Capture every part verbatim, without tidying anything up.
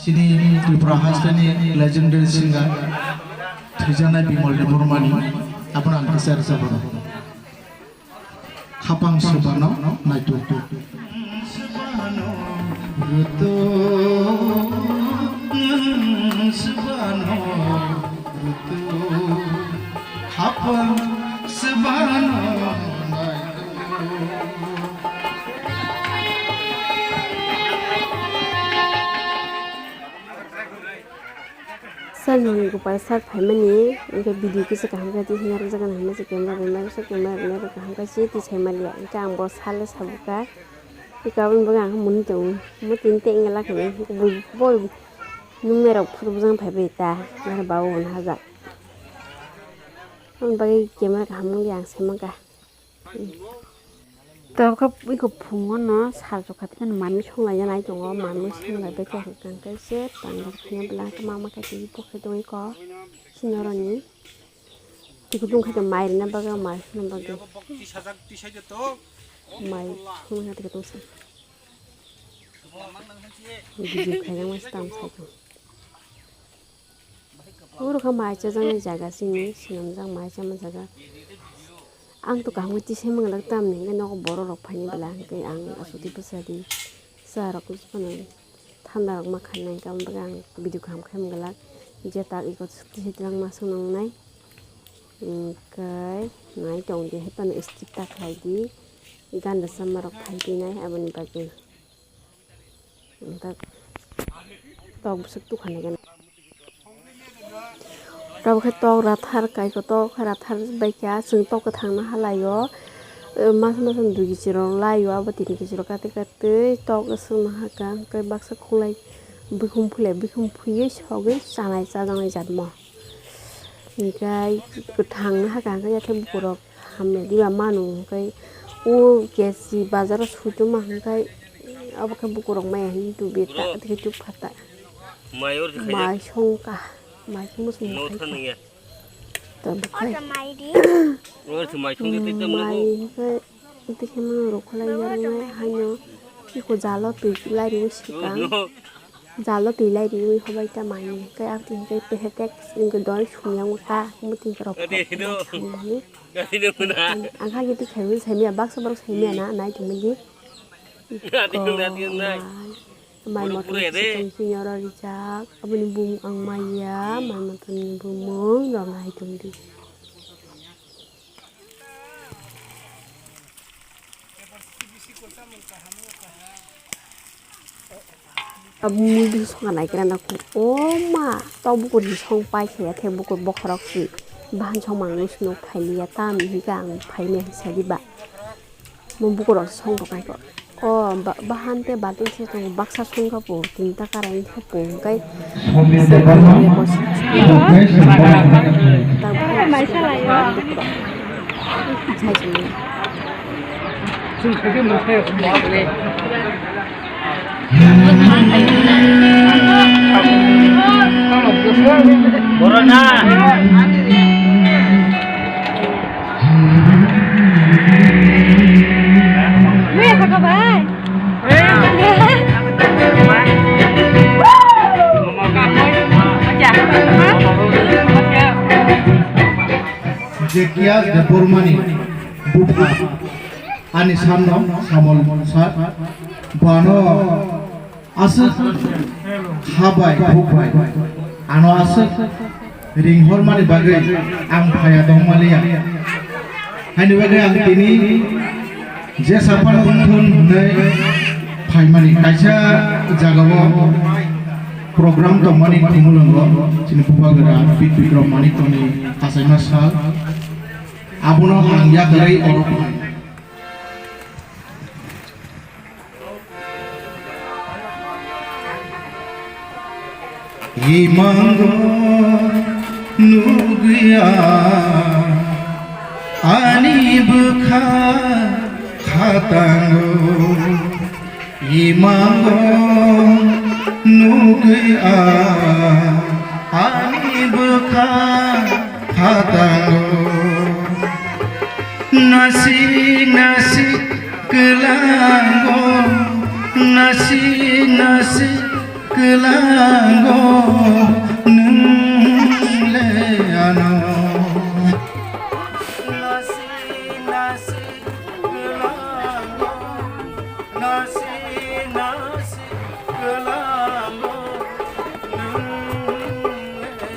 Chini Tripura hasteni legendary singer thwijaknai Bimal Debbarmani, abono ang kisa rwchapmano. Khapang swbano naituk. Khapang swbano naituk. Sir nang gopal sir phaimani, hwnkhe video kisa kaham khe twi hwnwi rwjak gana hwnwi se camera bai mari se camera bai mari kaham khe se twi sai maliya, hwnkhe ang bo sale sabukha, hwnkhe aboni bagwi ang muni tongo, omo tini tei wngya lakha nai, hwnkhe bo, bo nung nairok photo bujang phaibai ta, nare babu hwn hajak, aboni bagwi camera kaham wngya ang sai mankha. Tabukhe iko phungo no sal chukha tei manwi songlai ya nai tongo, manwi songlai bai khe hwnkhe se tangwi thangya bwla hwnkhe mama khe twi bokhe tongwi ko sini oroni twi kutung khe mai rwna bagwi mai songna bagwi mai songna twi kutung se video khaijak ma se tamo sai tong. Oro kha mai chajaknai jaga chini swnamjak mai chama jaga. Ang to kaham khe tisai manglak tamni hwnkhe nogo borok rok phaini bwla hwnkhe ang aswk twi bwsa di cha rok phano thanda rok ma khainai hwnkhe aboni bagwi ang video kaham khai manglak je tak eko tisai twlangma swnamnai hwnkhe nai tong di hai phano skip ta khlai di ganda chama rok phai di nai aboni bagwi. Tok bwswk tukha nai gana. Tabukhe tok rathar kaiko tok rathar baikha chwng tok kwthang no halaio. Masa masa dui kg rok laio abo tin kg rok kati kati tok swk no hakha hwnkhe baksa khulai buikhum phulai buikhum phuywi sogwi chanai chajaknai jatmo. Hingkhe kwthang no hakha hingkhe yakhe bukurok hamya diba manu hingkhe o kesi bazaro sutuma hingkhe abo khe bukurok maya hinwi tubui ta tei tubkha ta. Mai or se khaijak. Mai songkha, mai songma songma no khaikha. Thang ya. Tabukhe. Or se mai song de tei tam mai no. Hingkhe tei khe mano rok kholai yarwknai haino iko jalo twi lai rwui swkang. No. Jalo twi lai riwi hobai ta mai ni. Khe ang twi hwnkhe pehe tek hwnkhe dol sumya wngkha. Muti rok ade, ado. Ang kha giti khaiwi saimya baksa borok saimya na nai tongmani. Ade, ado, ado, nai. Mai motom sini oro rijak. Aboni bumung ang maya, mai motom ni bumung rok nai tongdi. Abo mui bising songkha naikhwna nangkuk. O ma, tok bukur ni song pai khaiya, thek bukur bokhorok si bahan song mangno sino phailiya, tamni hwnkhe ang phaimya hinsa diba. Mo bukurok song rok nangkuk. O ba-, bahan tei balting se tongo, baksa songkha po, tinta karai wngkha po, hwnkhe Corona. Jekias Debbarmani bupha ani sanno Samol sir bano aswk kha bai huk bai ano aswk ringhormani bagwi ang phaya tongmaliya. Haini bagwi ang tini je saphano wngthun hwnwi phaimani kaisa jagao program tongmani thumulwngo chini bubagra Bik Bikram Manik tongni kachaima sal. Abono ang yakarwi oro phai. Imango nugya ani bwkha khatango. Imango nugwi a ani bwkha khatango. Nasik nasik kwlango, nasik nasik Kwlango nwng le ano. Nasi, nasi, kwlango, nasi, nasi, kwlango nwng le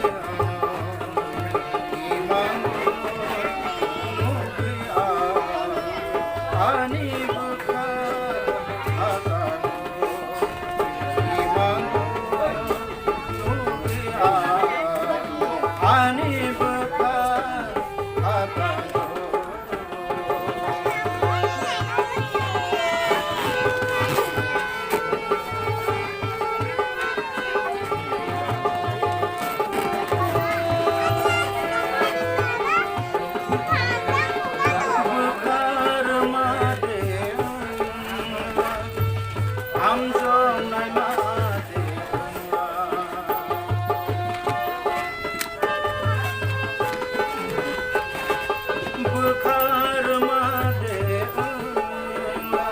ano. Ani bwkha Amjong naima de wngma. Bwkha rwma de wngma.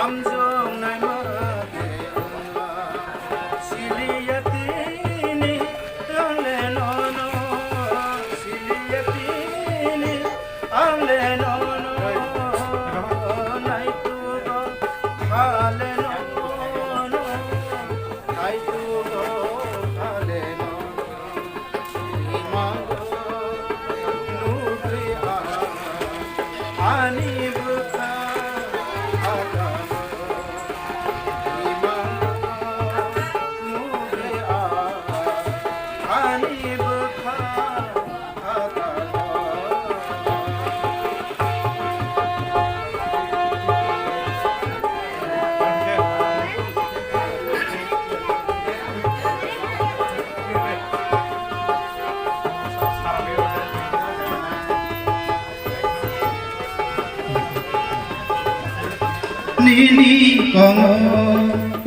Amjong naima de wngma. Siliya tini ang le nono. Siliya tini ang le nono. Naitugo ha le nono. Naitugo ha le nono. Imango nugwi a ani bwkha. Imango nugwi a ani bwkha. Nini kongo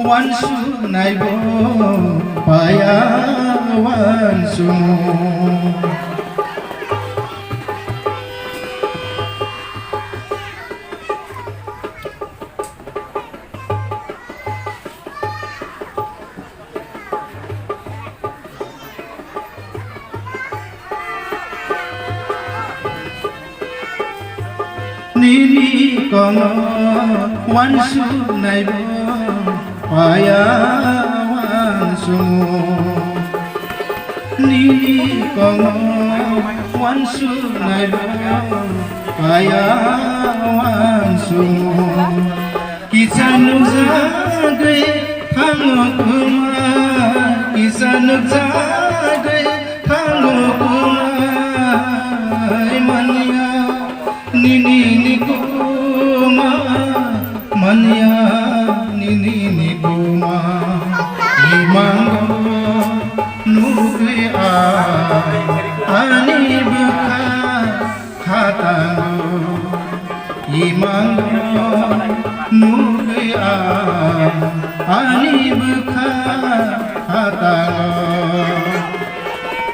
wansuk naibo paya wansumo. Nini kongo wansuk naibo paya wansumo. Nini kongo wansuk naibo paya wansumo. Kisa nukjagwi thango kuma, kisa nukjagwi thango kuma, manya nini ni kuma, manya nini ni kuma, imango nukwi a, ani bwkha khatango, imango nugwi a, ani bwkha khatango.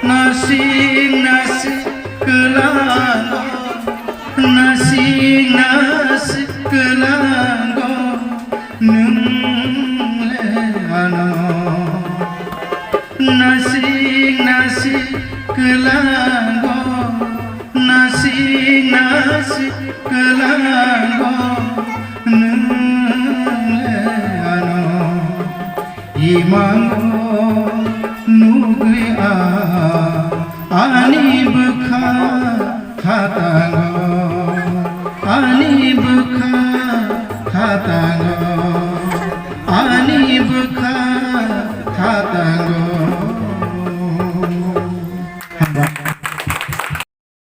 Nasing nasing kwlango, nasing nasing kwlango, nwng le ano. Nasing nasing kwlango, nasing nasing kwlango, nwng le ano. Imango nugwi a, ani bwkha khatango, ani bwkha khatango, ani bwkha khatango.